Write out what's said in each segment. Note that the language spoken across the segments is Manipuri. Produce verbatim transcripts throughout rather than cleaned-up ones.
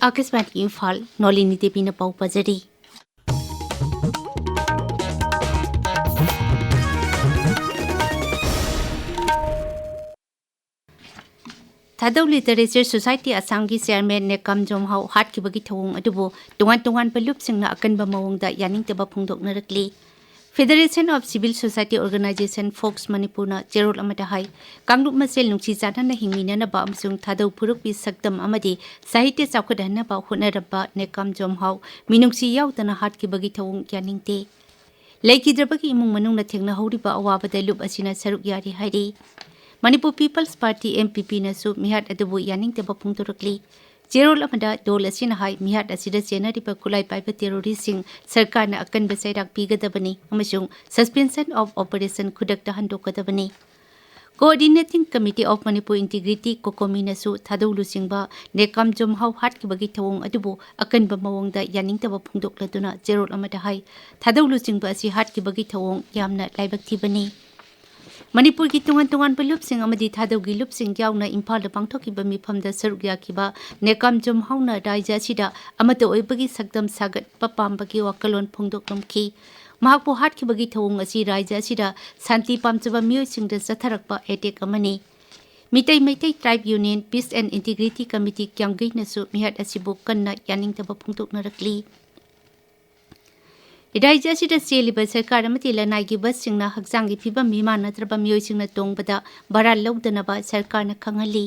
ꯑꯥꯀꯥꯁꯕꯥꯅꯤ ꯏꯝꯐꯥꯜ, ꯅꯣꯂꯤꯅꯤ ꯗꯦꯕꯤꯅ ꯄꯥꯎ ꯄꯥꯖꯔꯤ꯫ ꯊꯥꯗꯧ ꯂꯤꯇꯔꯦꯆꯔ ꯁꯣꯁꯥꯏꯇꯤ ꯑꯁꯥꯝꯒꯤ ꯆꯤꯌꯥꯔꯃꯦꯟ ꯅꯦꯀꯥꯝ ꯖꯣꯝꯍꯥꯎ ꯍꯥꯠꯈꯤꯕꯒꯤ ꯊꯧꯑꯣꯡ ꯑꯗꯨꯕꯨ ꯇꯣꯉꯥꯟ ꯇꯣꯉꯥꯟꯕ ꯂꯨꯞꯁꯤꯡꯅ ꯑꯀꯟꯕ ꯃꯑꯣꯡꯗ ꯌꯥꯅꯤꯡꯗꯕ ꯐꯣꯡꯗꯣꯛꯅꯔꯛꯂꯤ꯫ Federation of Civil Society Organization, fox ꯃꯅꯤꯄꯨꯔꯅ ꯆꯦꯔꯣꯜ ꯑꯃꯗ ꯍꯥꯏ, ꯀꯥꯡꯂꯨꯞ ꯃꯁꯦꯜ ꯅꯨꯡꯁꯤ ꯆꯥꯟꯅꯅ ꯍꯤꯡꯃꯤꯟꯅꯅꯕ ꯑꯃꯁꯨꯡ ꯊꯥꯗꯧ ꯐꯨꯔꯨꯞꯀꯤ ꯁꯛꯇꯝ ꯑꯃꯗꯤ ꯁꯥꯍꯤꯇ꯭ꯌ ꯆꯥꯎꯈꯠꯍꯟꯅꯕ ꯍꯣꯠꯅꯔꯝꯕ ꯅꯦꯀꯥꯝ ꯖꯣꯝꯍꯥꯎ ꯃꯤꯅꯨꯡꯁꯤ ꯌꯥꯎꯗꯅ ꯍꯥꯠꯈꯤꯕꯒꯤ ꯊꯧꯑꯣꯡ ꯌꯥꯅꯤꯡꯗꯦ꯫ ꯂꯩꯈꯤꯗ꯭ꯔꯕꯒꯤ ꯏꯃꯨꯡ ꯃꯅꯨꯡꯅ ꯊꯦꯡꯅꯍꯧꯔꯤꯕ ꯑꯋꯥꯕꯗ ꯂꯨꯞ ꯑꯁꯤꯅ ꯁꯔꯨꯛ ꯌꯥꯔꯤ ꯍꯥꯏꯔꯤ꯫ ꯃꯅꯤꯄꯨꯔ ꯄꯤꯄꯜꯁ ꯄꯥꯔꯇꯤ, MPP ꯅꯁꯨ ꯃꯤꯍꯥꯠ ꯑꯗꯨꯕꯨ ꯌꯥꯅꯤꯡꯗꯕ ꯐꯣꯡꯗꯣꯔꯛꯂꯤ꯫ ꯆꯦꯔꯣꯜ ꯑꯃꯗ ꯗꯣꯜ ꯑꯁꯤꯅ ꯍꯥꯏ, ꯃꯤꯍꯥꯠ ꯑꯁꯤꯗ ꯆꯦꯟꯅꯔꯤꯕ ꯈꯨꯠꯂꯥꯏ ꯄꯥꯏꯕ ꯇꯦꯔꯣꯔꯤꯁꯁꯤꯡ ꯁꯔꯀꯥꯔꯅ ꯑꯀꯟꯕ ꯆꯩꯔꯥꯛ ꯄꯤꯒꯗꯕꯅꯤ ꯑꯃꯁꯨꯡ Suspension of Operation ꯈꯨꯗꯛꯇ ꯍꯟꯗꯣꯛꯀꯗꯕꯅꯤ꯫ Coordinating Committee of Manipur Integrity, ꯀꯣꯀꯣꯃꯤꯅꯁꯨ ꯊꯥꯗꯧ ꯂꯨꯆꯤꯡꯕ ꯅꯦꯀꯥꯝ ꯖꯣꯝꯍꯥꯎ ꯍꯥꯠꯈꯤꯕꯒꯤ ꯊꯧꯑꯣꯡ ꯑꯗꯨꯕꯨ ꯑꯀꯟꯕ ꯃꯑꯣꯡꯗ ꯌꯥꯅꯤꯡꯗꯕ ꯐꯣꯡꯗꯣꯛꯂꯗꯨꯅ ꯆꯦꯔꯣꯜ ꯑꯃꯗ ꯍꯥꯏ, ꯊꯥꯗꯧ ꯂꯨꯆꯤꯡꯕ ꯑꯁꯤ ꯍꯥꯠꯈꯤꯕꯒꯤ ꯊꯧꯑꯣꯡ ꯌꯥꯝꯅ ꯂꯥꯏꯕꯛ ꯊꯤꯕꯅꯤ꯫ ꯃꯅꯤꯄꯨꯔꯒꯤ ꯇꯣꯉꯥꯟ ꯇꯣꯉꯥꯟꯕ ꯂꯨꯞꯁꯤꯡ ꯑꯃꯗꯤ ꯊꯥꯗꯧꯒꯤ ꯂꯨꯞꯁꯤꯡ ꯌꯥꯎꯅ ꯏꯝꯐꯥꯜꯗ ꯄꯥꯡꯊꯣꯛꯈꯤꯕ ꯃꯤꯐꯝꯗ ꯁꯔꯨꯛ ꯌꯥꯈꯤꯕ ꯅꯦꯀꯥꯝ ꯖꯣꯝꯍꯥꯎꯅ ꯔꯥꯏꯖ꯭ꯌ ꯑꯁꯤꯗ ꯑꯃꯠꯇ ꯑꯣꯏꯕꯒꯤ ꯁꯛꯇꯝ ꯁꯥꯒꯠꯄ ꯄꯥꯝꯕꯒꯤ ꯋꯥꯈꯜꯂꯣꯟ ꯐꯣꯡꯗꯣꯛꯂꯝꯈꯤ꯫ ꯃꯍꯥꯛꯄꯨ ꯍꯥꯠꯈꯤꯕꯒꯤ ꯊꯧꯑꯣꯡ ꯑꯁꯤ ꯔꯥꯏꯖ꯭ꯌ ꯑꯁꯤꯗ ꯁꯥꯟꯇꯤ ꯄꯥꯝꯖꯕ ꯃꯤꯑꯣꯏꯁꯤꯡꯗ ꯆꯠꯊꯔꯛꯄ ꯑꯦꯇꯦꯛ ꯑꯃꯅꯤ꯫ Meetei Meitei tribe union, Peace and Integrity Committee, ꯀ꯭ꯌꯥꯝꯒꯩꯅꯁꯨ ꯃꯤꯍꯥꯠ ꯑꯁꯤꯕꯨ ꯀꯟꯅ ꯌꯥꯅꯤꯡꯗꯕ ꯐꯣꯡꯗꯣꯛꯅꯔꯛꯂꯤ꯫ ꯔꯥꯏꯖ꯭ꯌ ꯑꯁꯤꯗ ꯆꯦꯜꯂꯤꯕ ꯁꯔꯀꯥꯔ ꯑꯃꯗꯤ ꯂꯅꯥꯏꯒꯤ ꯕꯁꯁꯤꯡꯅ ꯍꯛꯆꯥꯡꯒꯤ ꯐꯤꯕꯝ ꯃꯤꯃꯥꯟꯅꯗ꯭ꯔꯕ ꯃꯤꯑꯣꯏꯁꯤꯡꯅ ꯇꯣꯡꯕꯗ ꯚꯔꯥ ꯂꯧꯗꯅꯕ ꯁꯔꯀꯥꯔꯅ ꯈꯪꯍꯜꯂꯤ꯫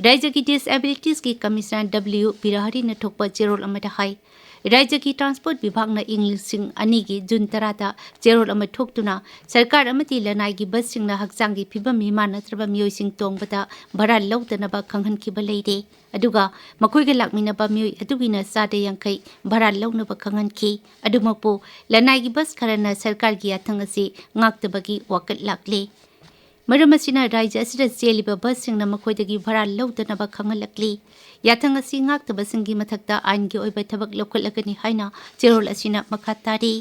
ꯔꯥꯏꯖ꯭ꯌꯒꯤ ꯗꯤꯁꯑꯦꯕꯤꯂꯤꯇꯤꯁꯀꯤ ꯀꯃꯤꯁꯅꯔ ꯗꯕ꯭ꯂꯤꯌꯨ ꯕꯤꯔꯍꯔꯤꯅ ꯊꯣꯛꯄ ꯆꯦꯔꯣꯜ ꯑꯃꯗ ꯍꯥꯏ, ꯔꯥꯏꯖ꯭ꯌꯒꯤ ꯇ꯭ꯔꯥꯟꯁꯄꯣꯔꯠ ꯕꯤꯚꯥꯒꯅ ꯏꯪ ꯂꯤꯁꯤꯡ ꯑꯅꯤꯒꯤ ꯖꯨꯟ ꯇꯔꯥꯗ ꯆꯦꯔꯣꯜ ꯑꯃ ꯊꯣꯛꯇꯨꯅ ꯁꯔꯀꯥꯔ ꯑꯃꯗꯤ ꯂꯅꯥꯏꯒꯤ ꯕꯁꯁꯤꯡꯅ ꯍꯛꯆꯥꯡꯒꯤ ꯐꯤꯕꯝ ꯃꯤꯃꯥꯟꯅꯗ꯭ꯔꯕ ꯃꯤꯑꯣꯏꯁꯤꯡ ꯇꯣꯡꯕꯗ ꯚꯔꯥ ꯂꯧꯗꯅꯕ ꯈꯪꯍꯟꯈꯤꯕ ꯂꯩꯔꯦ꯫ ꯑꯗꯨꯒ ꯃꯈꯣꯏꯒ ꯂꯥꯛꯃꯤꯟꯅꯕ ꯃꯤꯑꯣꯏ ꯑꯗꯨꯒꯤꯅ ꯆꯥꯗ ꯌꯥꯡꯈꯩ ꯚꯔꯥ ꯂꯧꯅꯕ ꯈꯪꯍꯟꯈꯤ꯫ ꯑꯗꯨꯃꯛꯄꯨ ꯂꯅꯥꯏꯒꯤ ꯕꯁ ꯈꯔꯅ ꯁꯔꯀꯥꯔꯒꯤ ꯌꯥꯊꯪ ꯑꯁꯤ ꯉꯥꯛꯇꯕꯒꯤ ꯋꯥꯀꯠ ꯂꯥꯛꯂꯦ꯫ ꯃꯔꯝ ꯑꯁꯤꯅ ꯔꯥꯏꯖ꯭ꯌ ꯑꯁꯤꯗ ꯆꯦꯜꯂꯤꯕ ꯕꯁꯁꯤꯡꯅ ꯃꯈꯣꯏꯗꯒꯤ ꯚꯔꯥ ꯂꯧꯗꯅꯕ ꯈꯪꯍꯜꯂꯛꯂꯤ꯫ ꯌꯥꯊꯪ ꯑꯁꯤ ꯉꯥꯛꯇꯕꯁꯤꯡꯒꯤ ꯃꯊꯛꯇ ꯑꯥꯏꯟꯒꯤ ꯑꯣꯏꯕ ꯊꯕꯛ ꯂꯧꯈꯠꯂꯒꯅꯤ ꯍꯥꯏꯅ ꯆꯦꯔꯣꯜ ꯑꯁꯤꯅ ꯃꯈꯥ ꯇꯥꯔꯤ꯫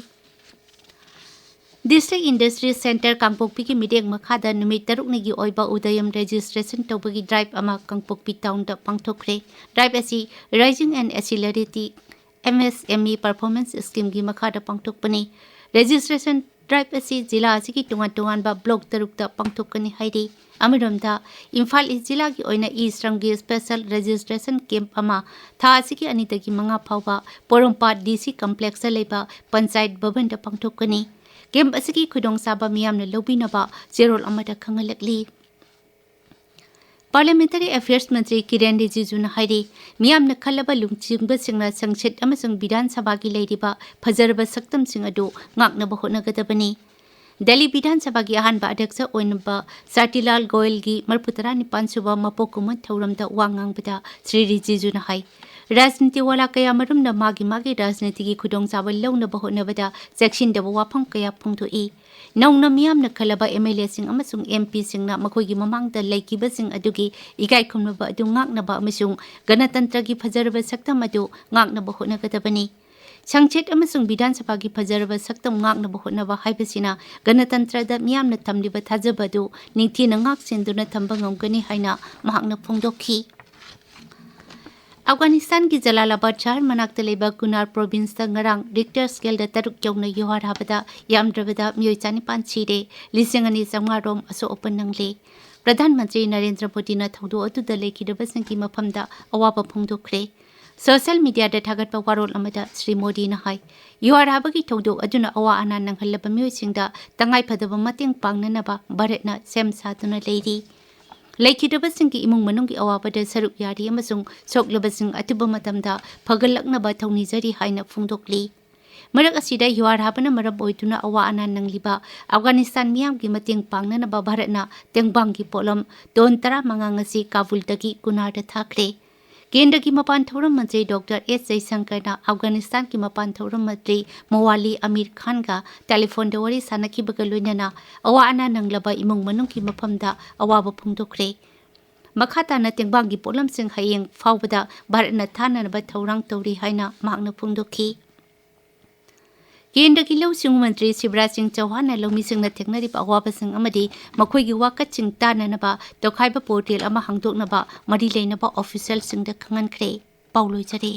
District Industry Center ꯀꯥꯡꯄꯣꯛꯄꯤꯒꯤ ꯃꯤꯠꯌꯦꯡ ꯃꯈꯥꯗ ꯅꯨꯃꯤꯠ ꯇꯔꯨꯛꯅꯤꯒꯤ ꯑꯣꯏꯕ ꯎꯗꯌꯝ registration ꯇꯧꯕꯒꯤ drive ꯑꯃ ꯀꯥꯡꯄꯣꯛꯄꯤ townꯗ ꯄꯥꯡꯊꯣꯛꯈ꯭ꯔꯦ꯫ Drive ꯑꯁꯤ Rising and Accelerate M S M E Performance Schemeꯒꯤ ꯃꯈꯥꯗ ꯄꯥꯡꯊꯣꯛꯄꯅꯤ꯫ Registration drive ꯑꯁꯤ ꯖꯤꯂꯥ ꯑꯁꯤꯒꯤ ꯇꯣꯉꯥꯟ ꯇꯣꯉꯥꯟꯕ block ꯇꯔꯨꯛꯇ ꯄꯥꯡꯊꯣꯛꯀꯅꯤ ꯍꯥꯏꯔꯤ꯫ ꯑꯃꯔꯣꯝꯗ, ꯏꯝꯐꯥꯜ ꯏꯁ ꯖꯤꯂꯥꯒꯤ ꯑꯣꯏꯅ E-Shramꯒꯤ special registration camp ꯑꯃ ꯊꯥ ꯑꯁꯤꯒꯤ ꯑꯅꯤꯗꯒꯤ ꯃꯉꯥ ꯐꯥꯎꯕ ꯄꯣꯔꯣꯝꯄꯥꯠ D C complexꯇ ꯂꯩꯕ ꯄꯟꯆꯥꯌꯠ ꯚꯕꯟꯗ ꯄꯥꯡꯊꯣꯛꯀꯅꯤ꯫ Camp ꯑꯁꯤꯒꯤ ꯈꯨꯗꯣꯡꯆꯥꯕ ꯃꯤꯌꯥꯝꯅ ꯂꯧꯕꯤꯅꯕ ꯆꯦꯔꯣꯜ ꯑꯃꯗ ꯈꯪꯍꯜꯂꯛꯂꯤ꯫ Parliamentary Affairs ꯃꯟꯇ꯭ꯔꯤ ꯀꯤꯔꯦꯟ ꯔꯤꯖꯤꯖꯨꯅ ꯍꯥꯏꯔꯤ, ꯃꯤꯌꯥꯝꯅ ꯈꯜꯂꯕ ꯂꯨꯆꯤꯡꯕꯁꯤꯡꯅ ꯁꯪꯁꯠ ꯑꯃꯁꯨꯡ ꯕꯤꯙꯥꯟ ꯁꯚꯥꯒꯤ ꯂꯩꯔꯤꯕ ꯐꯖꯔꯕ ꯁꯛꯇꯝꯁꯤꯡ ꯑꯗꯨ ꯉꯥꯛꯅꯕ ꯍꯣꯠꯅꯒꯗꯕꯅꯤ꯫ ꯗꯦꯜꯂꯤ ꯕꯤꯙꯥꯟ ꯁꯚꯥꯒꯤ ꯑꯍꯥꯟꯕ ꯑꯗ꯭ꯌꯛꯁ ꯑꯣꯏꯅꯕ ꯁꯥꯇꯤꯂꯥꯜ ꯒꯣꯌꯜꯒꯤ ꯃꯔꯤꯐꯨ ꯇꯔꯥ ꯅꯤꯄꯥꯟ ꯁꯨꯕ ꯃꯄꯣꯛ ꯀꯨꯝꯑꯣꯟ ꯊꯧꯔꯝꯗ ꯋꯥ ꯉꯥꯡꯕꯗ ꯁ꯭ꯔꯤ ꯔꯤꯖꯤꯖꯨꯅ ꯍꯥꯏ, ꯔꯥꯖꯅꯤꯇꯤ ꯋꯥꯂꯥ ꯀꯌꯥ ꯃꯔꯨꯝꯅ ꯃꯥꯒꯤ ꯃꯥꯒꯤ ꯔꯥꯖꯅꯤꯇꯤꯒꯤ ꯈꯨꯗꯣꯡꯆꯥꯕ ꯂꯧꯅꯕ ꯍꯣꯠꯅꯕꯗ ꯆꯦꯛꯁꯤꯟꯗꯕ ꯋꯥꯐꯝ ꯀꯌꯥ ꯐꯣꯡꯗꯣꯛꯏ꯫ ꯅꯧꯅ ꯃꯤꯌꯥꯝꯅ ꯈꯜꯂꯕ M L Aꯁꯤꯡ ꯑꯃꯁꯨꯡ M Pꯁꯤꯡꯅ ꯃꯈꯣꯏꯒꯤ ꯃꯃꯥꯡꯗ ꯂꯩꯈꯤꯕꯁꯤꯡ ꯑꯗꯨꯒꯤ ꯏꯀꯥꯏ ꯈꯨꯝꯅꯕ ꯑꯗꯨ ꯉꯥꯛꯅꯕ ꯑꯃꯁꯨꯡ ꯒꯅꯇꯟꯇ꯭ꯔꯒꯤ ꯐꯖꯔꯕ ꯁꯛꯇꯝ ꯑꯗꯨ ꯉꯥꯛꯅꯕ ꯍꯣꯠꯅꯒꯗꯕꯅꯤ꯫ ꯁꯪꯁꯠ ꯑꯃꯁꯨꯡ ꯕꯤꯙꯥꯟ ꯁꯚꯥꯒꯤ ꯐꯖꯔꯕ ꯁꯛꯇꯝ ꯉꯥꯛꯅꯕ ꯍꯣꯠꯅꯕ ꯍꯥꯏꯕꯁꯤꯅ ꯒꯅꯇꯟꯇ꯭ꯔꯗ ꯃꯤꯌꯥꯝꯅ ꯊꯝꯂꯤꯕ ꯊꯥꯖꯕ ꯑꯗꯨ ꯅꯤꯡꯊꯤꯅ ꯉꯥꯛ ꯁꯦꯟꯗꯨꯅ ꯊꯝꯕ ꯉꯝꯒꯅꯤ ꯍꯥꯏꯅ ꯃꯍꯥꯛꯅ ꯐꯣꯡꯗꯣꯛꯈꯤ꯫ ꯑꯐꯒꯥꯅꯤꯁꯇꯥꯟꯒꯤ ꯖꯂꯥꯂꯥꯕꯥꯗ ꯁꯍꯔ ꯃꯅꯥꯛꯇ ꯂꯩꯕ ꯀꯨꯅꯥꯔ provinceꯇ ꯉꯔꯥꯡ Richter scaleꯗ ꯇꯔꯨꯛ ꯌꯧꯅ ꯌꯨꯍꯥꯔ ꯍꯥꯕꯗ ꯌꯥꯝꯗ꯭ꯔꯕꯗ ꯃꯤꯑꯣꯏ ꯆꯅꯤꯄꯥꯟ ꯁꯤꯔꯦ, ꯂꯤꯁꯤꯡ ꯑꯅꯤ ꯆꯥꯝꯃꯉꯥ ꯔꯣꯝ ꯑꯁꯣꯛ ꯑꯄꯟ ꯅꯪꯂꯦ꯫ ꯄ꯭ꯔꯙꯥꯟ ꯃꯟꯇ꯭ꯔꯤ ꯅꯔꯦꯟꯗ꯭ꯔ ꯃꯣꯗꯤꯅ ꯊꯧꯗꯣꯛ ꯑꯗꯨꯗ ꯂꯩꯈꯤꯗꯕꯁꯤꯡꯒꯤ ꯃꯐꯝꯗ ꯑꯋꯥꯕ ꯐꯣꯡꯗꯣꯛꯈ꯭ꯔꯦ꯫ Social mediaꯗ ꯊꯥꯒꯠꯄ ꯋꯥꯔꯣꯜ ꯑꯃꯗ ꯁ꯭ꯔꯤ ꯃꯣꯗꯤꯅ ꯍꯥꯏ, ꯌꯨꯍꯥꯔ ꯍꯥꯕꯒꯤ ꯊꯧꯗꯣꯛ ꯑꯗꯨꯅ ꯑꯋꯥ ꯑꯅꯥ ꯅꯪꯍꯜꯂꯕ ꯃꯤꯑꯣꯏꯁꯤꯡꯗ ꯇꯉꯥꯏꯐꯗꯕ ꯃꯇꯦꯡ ꯄꯥꯡꯅꯅꯕ ꯚꯥꯔꯠꯅ ꯁꯦꯝ ꯁꯥꯗꯨꯅ ꯂꯩꯔꯤ꯫ ꯂꯩꯈꯤꯗ꯭ꯔꯕꯁꯤꯡꯒꯤ ꯏꯃꯨꯡ ꯃꯅꯨꯡꯒꯤ ꯑꯋꯥꯕꯗ ꯁꯔꯨꯛ ꯌꯥꯔꯤ ꯑꯃꯁꯨꯡ ꯁꯣꯛꯂꯕꯁꯤꯡ ꯑꯊꯨꯕ ꯃꯇꯝꯗ ꯐꯒꯠꯂꯛꯅꯕ ꯊꯧꯅꯤꯖꯔꯤ ꯍꯥꯏꯅ ꯐꯣꯡꯗꯣꯛꯂꯤ꯫ ꯃꯔꯛ ꯑꯁꯤꯗ ꯌꯨꯍꯥꯔ ꯍꯥꯕꯅ ꯃꯔꯝ ꯑꯣꯏꯗꯨꯅ ꯑꯋꯥ ꯑꯅꯥ ꯅꯪꯂꯤꯕ ꯑꯐꯒꯥꯅꯤꯁꯇꯥꯟ ꯃꯤꯌꯥꯝꯒꯤ ꯃꯇꯦꯡ ꯄꯥꯡꯅꯅꯕ ꯚꯥꯔꯠꯅ ꯇꯦꯡꯕꯥꯡꯒꯤ ꯄꯣꯠꯂꯝ ꯇꯣꯟ ꯇꯔꯥꯃꯉꯥ ꯉꯁꯤ ꯀꯥꯕꯨꯜꯗꯒꯤ ꯀꯨꯅꯥꯔꯗ ꯊꯥꯈ꯭ꯔꯦ꯫ ꯀꯦꯟꯗ꯭ꯔꯒꯤ ꯃꯄꯥꯟ ꯊꯧꯔꯝ ꯃꯟꯇ꯭ꯔꯤ ꯗꯣꯛꯇꯔ ꯑꯦꯁ ꯖꯌꯁꯪꯀꯔꯅ ꯑꯐꯒꯥꯅꯤꯁꯇꯥꯟꯒꯤ ꯃꯄꯥꯟ ꯊꯧꯔꯝ ꯃꯟꯇ꯭ꯔꯤ ꯃꯣꯋꯥꯂꯤ ꯑꯃꯤꯔ ꯈꯥꯟꯒ ꯇꯦꯂꯤꯐꯣꯟꯗ ꯋꯥꯔꯤ ꯁꯥꯅꯈꯤꯕꯒ ꯂꯣꯏꯅꯅ ꯑꯋꯥ ꯑꯅꯥ ꯅꯪꯂꯕ ꯏꯃꯨꯡ ꯃꯅꯨꯡꯒꯤ ꯃꯐꯝꯗ ꯑꯋꯥꯕ ꯐꯣꯡꯗꯣꯛꯈ꯭ꯔꯦ꯫ ꯃꯈꯥ ꯇꯥꯅ ꯇꯦꯡꯕꯥꯡꯒꯤ ꯄꯣꯠꯂꯝꯁꯤꯡ ꯍꯌꯦꯡ ꯐꯥꯎꯕꯗ ꯚꯥꯔꯠꯅ ꯊꯥꯅꯅꯕ ꯊꯧꯔꯥꯡ ꯇꯧꯔꯤ ꯍꯥꯏꯅ ꯃꯍꯥꯛꯅ ꯐꯣꯡꯗꯣꯛꯈꯤ꯫ ꯀꯦꯟꯗ꯭ꯔꯒꯤ ꯂꯧꯎ ꯁꯤꯡꯎ ꯃꯟꯇ꯭ꯔꯤ ꯁꯤꯕꯔꯥꯖ ꯁꯤꯡ ꯆꯧꯍꯥꯟꯅ ꯂꯧꯃꯤꯁꯤꯡꯅ ꯊꯦꯡꯅꯔꯤꯕ ꯑꯋꯥꯕꯁꯤꯡ ꯑꯃꯗꯤ ꯃꯈꯣꯏꯒꯤ ꯋꯥꯀꯠꯁꯤꯡ ꯇꯥꯟꯅꯅꯕ ꯇꯣꯈꯥꯏꯕ ꯄꯣꯔꯇꯦꯜ ꯑꯃ ꯍꯥꯡꯗꯣꯛꯅꯕ ꯃꯔꯤ ꯂꯩꯅꯕ ꯑꯣꯐꯤꯁꯤꯌꯦꯜꯁꯤꯡꯗ ꯈꯪꯍꯟꯈ꯭ꯔꯦ꯫ ꯄꯥꯎ ꯂꯣꯏꯖꯔꯦ꯫